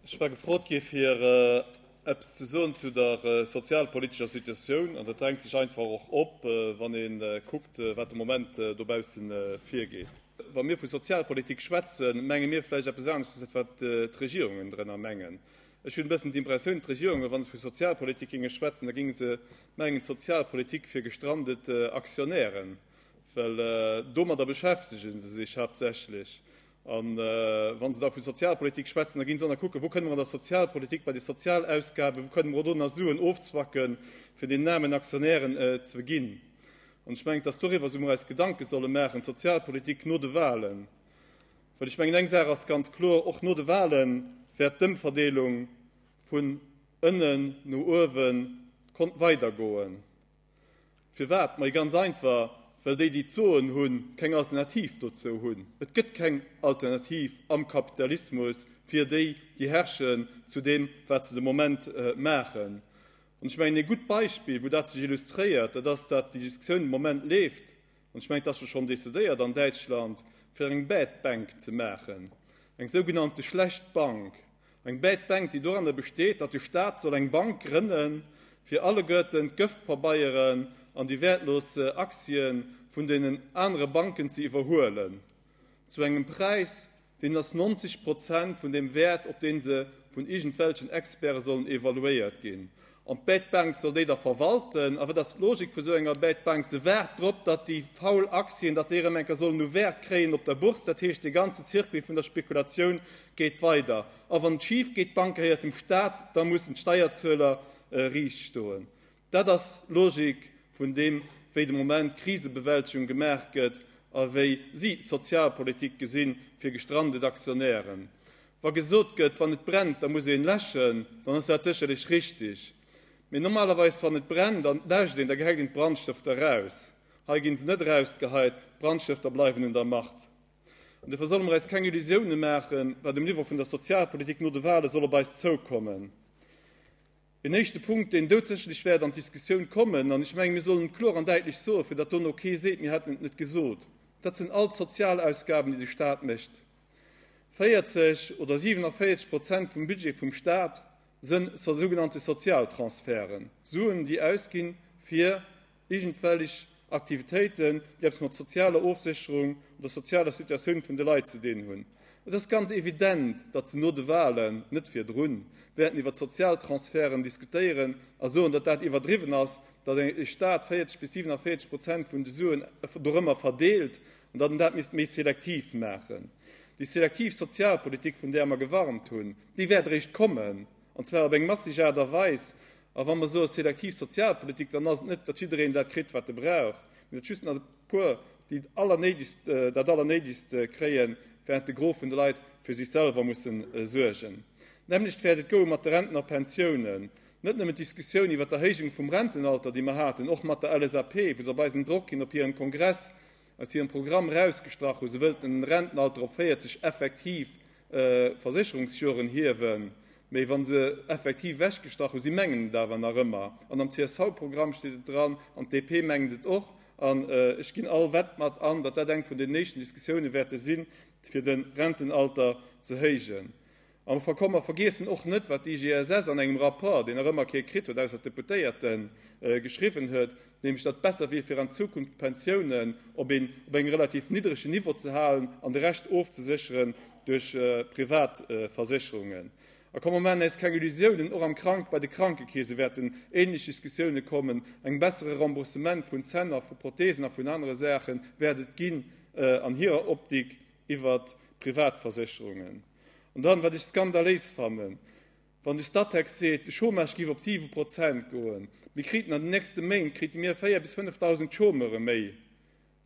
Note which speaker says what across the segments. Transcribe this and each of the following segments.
Speaker 1: Ech war gefrot gi fir eppes ze soen zu der sozialpolitescher Situatioun, an dat drängt sech einfach och op, wann ee kuckt, wat de Moment dobausse virgeet. Wa mir vu Sozialpolitik schwätzen, menge mir vläicht eppes aneschters, wéi wat d'Regierungen drënner mengen. Ech hunn e bëssen d'Impressioun, d'Regierungen, wa se vu Sozialpolitik géinge schwätzen, da géinge se mengen, d'Sozialpolitik fir gestrandet Aktionären, well domadder beschäftege se sech haaptsächlech. A wa se da vu Sozialpolitik schwätzen, da ginn se an a kucken, wou kënne mer an der Sozialpolitik, bei de Sozialausgaben, wou kënne mer do nach Suen ofzwacken, fir deenen aarmen Aktionären ze ginn. An ech mengen, et ass doriwwer, wou mer eis Gedanke solle maachen, d'Sozialpolitik no de Wahlen. Well ech mengen, eng Saach ass ganz kloer, Och no de Wahlen wäert d'Ëmverdeelung vun ënnen no uewe weidergoen. Firwat? Mei ganz einfach, well déi, déi d'Soen hunn, keng Alternativ dozou hunn. Et gëtt keng Alternativ am Kapitalismus fir déi, déi herrschen, zu deem, wat se de Moment maachen. An ech mengen, ee gutt Beispill, wou dat sech illustréiert, dat ass, dat déi Diskussioun de Moment leeft, an ech mengen, et ass jo schonn decidéiert an Däitschland, fir eng Bad Bank ze maachen, eng sougenannte schlecht Bank. Eng Bad Bank, déi doranner besteet, datt de Staat soll eng Bank grënnen, fir alleguerten d'Gëftpabeieren an déi wäertlos Aktien vun deenen anere Banken ze iwwerhuelen, zu engem Präis, deen ass 90 Prozent vun deem Wäert, op dee se vun iergendwelchen Experte sollen evaluéiert ginn. An d'Bad Bank soll déi da verwalten. A wat ass d'Logik vu sou enger Bad Bank? Se waart drop, datt déi faul Aktien, datt déi erëm eng Kéier sollen u Wäert kréien op der Bourse. Dat heescht, dee ganze Circuit vun der Spekulatioun geet weider. A wann et schif geet, d'Bank gehéiert dem Staat, da mussen d'Steierzueler riicht stoen. Dat ass d'Logik vun deem, wéi de Moment Krisebewältegung gemaach gëtt a wéi si Sozialpolitik gesinn fir gestrandet Aktionären. Wa gesot gëtt, wann et brennt, da muss een läschen, dann ass dat sécherlech richtig. Mee normalerweis, wann et brennt an et läscht een, da gehäit een d'Brandstëfter eraus. Hei ginn se net erausgeheit, d'Brandstëfter bleiwen un der Macht. An dofir solle mer eis keng Illusioune maachen, wat um Niveau vun der Sozialpolitik no de Wahle soll op eis zoukommen. En éischte Punkt, deen doudsécherlech wäert an d'Diskussioun kommen, an ech mengen, mir sollen et kloer an däitlech soen, fir datt dono kee seet, mir hätten et net gesot, dat sinn all d'Sozialausgaben, déi de Stat mécht. 40 oder 47 Prozent vum Budget vum Stat sënn sougenannte Sozialtransferten, Suen, déi ausginn, fir iergendwellech Aktivitéiten, déi eppes mat sozialer Ofsécherung oder sozialer Situatioun vun de Leit ze dinn hunn. Et ass ganz evident, datt se no de Wahlen, net virdrun, wäerten iwwer d'Sozialtransferten diskutéieren a soen, datt dat iwwerdriwwen ass, datt e Stat 40 bis 47 Prozent vun de Suen dorëmmer verdeelt an datt en dat misst méi selektiv maachen. Déi selektiv Sozialpolitik, vun där mer gewarnt hunn, déi wäert eréischt kommen. An zwar op eng massig Aart a Weis. A wa mer soe selektiv Sozialpolitik, dann ass et net, datt jiddereen dat kritt, wat e brauch, mee datt just nach e puer déi Allernéidegst, dat Allernéidegst kréien, während de Gros vun de Leit fir sech selwer musse suergen. D'nämmlecht wäert et goe mat de Renten a Pensiounen. Net nëmmen d'Diskussioun iwwer d'Erhéijung vum Rentenalter, déi mer haten, och mat der LSAP, wou se op eisen Drock hin op hirem Kongress aus hirem Programm erausgestrach hu, se wëllten den Rentenalter op 40 effektiv Versécherungsjoren hiewen, mee wa se effektiv ewechgestrach hu, si mengen et awer nach ëmmer, an am CSV-Programm steet et dran, an d'DP mengt et och, an ech ginn all Wett mat an, datt dat eng vun den éischten Diskussioune wäerte sinn, fir de Rentenalter ze héijen. A komm, mer vergiessen och net, wat d'IGSS an engem Rapport, deen nach ëmmer kee kritt huet, ausser d'Deputéierten, geschriwwen huet, nämlech datt et besser wier, fir an Zukunft d'Pensiounen op een, op engem relativ niddregen Niveau ze halen an de Rescht ofzesécheren duerch privat Versécherungen. A komm, mer maachen äis keng Illusiounen, och am Krank, bei de Krankekeese wäerten ähnlech Diskussioune kommen. Eng bessere Remboursement vun Zänn a vu Prothesen a vun anere Saache wäert et ginn an hirer Optik iwwert d'Privatversécherungen. An dann, wat ech skandaléis fannen, wann de Statec seet, de Chômage géif op 7 Prozent goen, mir kriten an den nächste Méint krite mir 4 bis 5.000 Chômeure méi,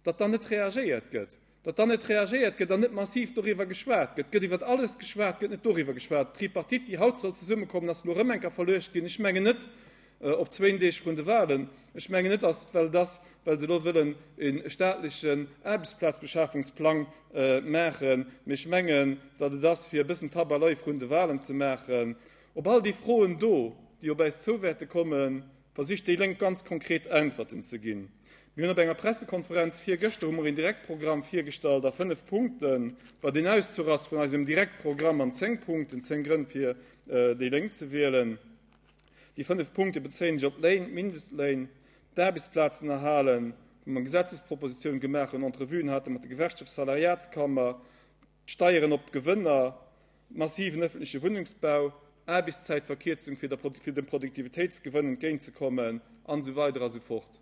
Speaker 1: datt dann net reagéiert gëtt, datt dann net reagéiert gëtt an net massiv doriwwer geschwat gëtt. Et gëtt iwwert alles geschwat, gëtt net doriwwer geschwat. D'Tripartite, déi haut soll zesummekommen, ass elo erëm eng Kéier verluecht ginn. Ech mengen net, Op zwéin Deeg vrun de Wahlen. Ech mengen net, dass et well et ass, well se elo wëllen e staatlechen Aarbechtsplazbeschafungsplang maachen, mee ech mengen, datt et ass, fir e bëssen Tabaloi vrun de Wahlen ze maachen. Op all déi Froen do, déi op äis zou wäerte kommen, versicht déi Lénk ganz konkret Äntwerten ze ginn. Mir hunn op enger Pressekonferenz virgëschter hu mer een Direktprogramm virgestallt a 5 Punkten, wat een Auszuch ass vun eisem Direktprogramm an 10 Punkten, 10 Grënn fir déi Lénk ze wielen. Déi 5 Punkte bezéien sech op d'Léin, d'Mindestléin, d'Aarbechtsplazen erhalen, wou mer Gesetzespropositioun gemaach hunn, Entrevuen hate mat der Gewerkschaft Salariatskammer, d'Steieren op d'Gewënner, massiven ëffentleche Wunnungsbau, Aarbechtszäitverkierzung fir dem Produktivitéitsgewënn entgéintzekommen, an esou weider a sou fort.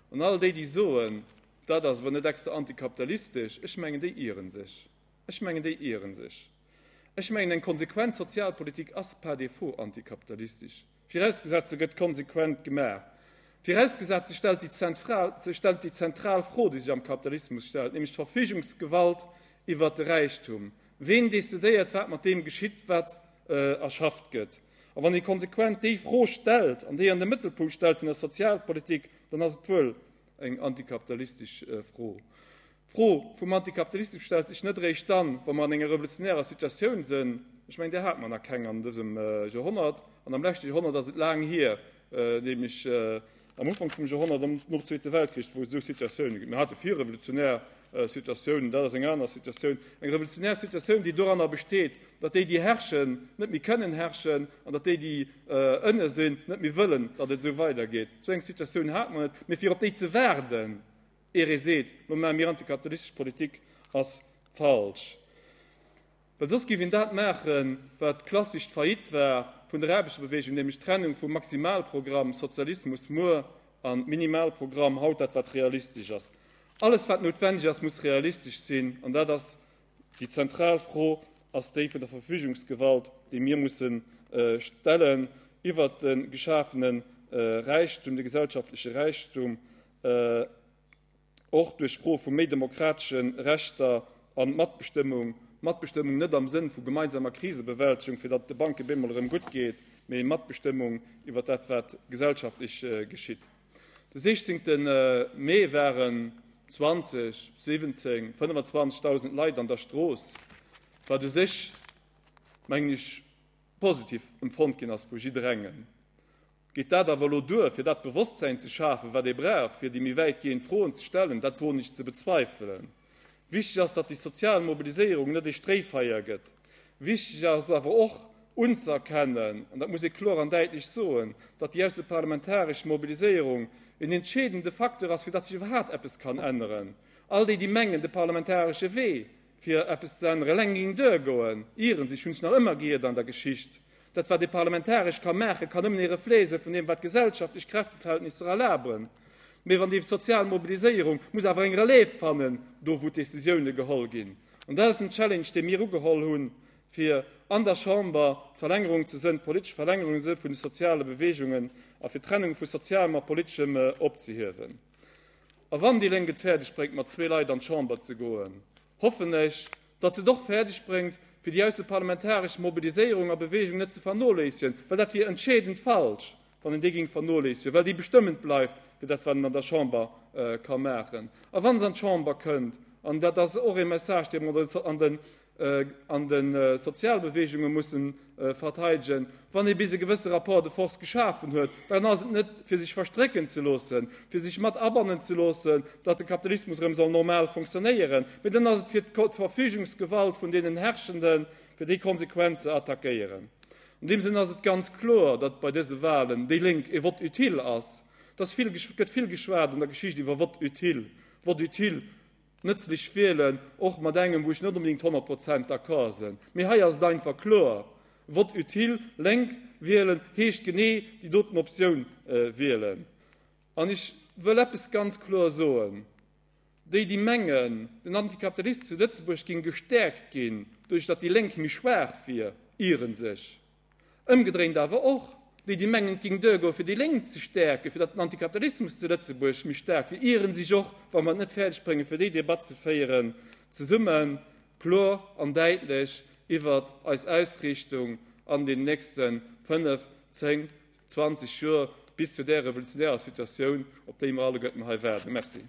Speaker 1: An all déi, déi soen, dat ass awer net extra antikapitalistesch, ech mengen, déi iere sech. Ech mengen, déi iere sech. Ech mengen, eng konsequent Sozialpolitik ass par défaut antikapitalistesch. Virausgesat, se gëtt konsequent gemaach. Virausgesat, se stellt déi zentral, se stellt déi zentral Fro, déi sech am Kapitalismus stellt, nämlech d'Verfügungsgewalt iwwert de Räichtum. Ween decidéiert, wat mat deem geschitt, wat erschafft gëtt? A wann ee konsequent déi Fro stellt an déi an de Mëttelpunkt stellt vun der Sozialpolitik, dann ass et wuel eng antikapitalistesch Fro. D'Fro vum Antikapitalismus stellt sech net eréischt dann, wa mer an enger revolutionärer Situatioun sënn. Ech mengen, där hate mer nach keng an dësem Joerhonnert. An am leschte Joerhonnert ass et laang hier, nämlech am Ufank vum Joerhonnert, nom Zweete Weltkrich, wou et esou Situatiounen ginn. Mir hate virrevolutionär Situatiounen, dat ass eng aner Situatioun. Eng revolutionär Situatioun, déi doranner besteet, datt déi, déi herrschen, net méi kënnen herrschen an datt déi, déi ënne sinn, net méi wëllen, datt et esou weidergeet. Esou eng Situatioun hate mer net. Mee fir op déi ze waarden, Ier ee seet, Lo maache mir antikapitalistesch Politik, ass falsch. Well soss géif een dat maachen, wat klassesch d'Faillite war vun der Aarbechterbewegung, nämlech d'Trennung vum Maximalprogramm, Sozialismus muer, a Minimalprogramm haut, dat wat realistesch ass. Alles wat noutwendeg ass, muss realistesch sinn. An dat ass déi zentral Fro, ass déi vun der Verfügungsgewalt, déi mir musse stellen iwwert de geschafene Räichtum, de gesellschaftleche Räichtum. Och duerch d'Fro vu méi demokratesche Rechter a Matbestëmmung, Matbestëmmung net am Sënn vu gemeinsamer Krisebewältegung, fir datt et de Banke bemol erëm gutt geet, mee Matbestëmmung iwwer dat, wat gesellschaftlech geschitt. De 16. Mee waren 20, 17, 25.000 Leit an der Strooss, wat u sech, mengen ech, positiv empfonnt ginn ass vu jidderengem. Geet dat awer elo duer, fir dat Bewosstsäin ze schafen, wat ee brauch, fir déi méi wäitgehend Froen ze stellen? Dat woen ech ze bezweifelen. Wichteg ass, datt déi sozial Mobiliséierung net ee Stréifeier gëtt. Wichteg ass awer och unzëerkennen, an dat muss ee kloer an däitlech soen, datt déi ausseparlamentaresch Mobiliséierung en entscheedende Facteur ass, fir datt sech iwwerhaapt eppes kann änneren. All déi, déi mengen, de parlamentaresche Wee, fir eppes ze änneren, eleng géing duergoen, ieren sech, hunn sech nach ëmmer geiert an der Geschicht. Dat, wat ee parlamentaresch ka maachen, kann nëmmen ee Reflet si vun deem, wat gesellschaftlech Kräfteverhältnisser erlaben. Mee wann déi sozial Mobiliséierung muss awer eng Relève fannen, do wou d'Décisioune geholl ginn. An dat ass en Challenge, dee mir ugeholl hunn, fir an der Chamber d'Verlängerung ze sënn, d'politesch Verlängerung ze vun de soziale Beweegungen a fir d'Trennung vu Sozialem a Politeschem opzehiewen. A wann déi Lénk et fäerdeg bréngt, mat zwee Leit an d'Chamber ze goen, hoffen ech, datt se et och fäerdeg bréngt, fir déi ausseparlamentaresch Mobiliséierung a Bewegung net ze vernoléissegen, well dat wier entscheedend falsch, wann een déi géing vernoléissegen, well déi bestëmmend bleift fir dat, wat een an der Chamber ka maachen. A wa se an d'Chamber kënnt, an dat ass och ee Message, dee mer an den an de Sozialbeweegunge mussen verteidegen. Wann ee bis e gewësse Rapport de force geschafen huet, dann ass et net fir sech verstrécken ze loossen, fir sech mat abannen ze loossen, datt de Kapitalismus erëm soll normal fonctionnéieren, mee dann ass et fir d'Verfügungsgewalt vun deenen Herrschenden, fir déi konsequent ze attackéieren. An deem Sënn ass et ganz kloer, datt bei dëse Wahlen déi Lénk e Vote utile ass. Et ass vill, gëtt vill geschwat an der Geschicht iwwer Vote utile. Vote utile. Nëtzlech wielen, och mat engem, wou ech net onbedéngt 100 Prozent d'accord sinn. Mee hei ass et einfach kloer, Vote utile, lénk wielen, heescht genee déi doten Optioun wielen. An ech wëll eppes ganz kloer soen, Déi, déi mengen, den Antikapitalismus zu Lëtzebuerg géing gestäerkt ginn, doduerch datt déi Lénk méi schwaach wier, iere sech. Ëmgedréint awer och, déi, déi mengen, et géing duergoen, fir déi Lénk ze stäerken, fir datt den Antikapitalismus zu Lëtzebuerg méi staark wier, ieren sech och, wa mer et net fäerdeg bréngen, fir déi Debatt ze féieren, zesummen, kloer an däitlech iwwert eis Ausriichtung an den nächste 5, 10, 20 Joer bis zu där revolutionärer Situatioun, op déi mer alleguerten hei waarden. Merci.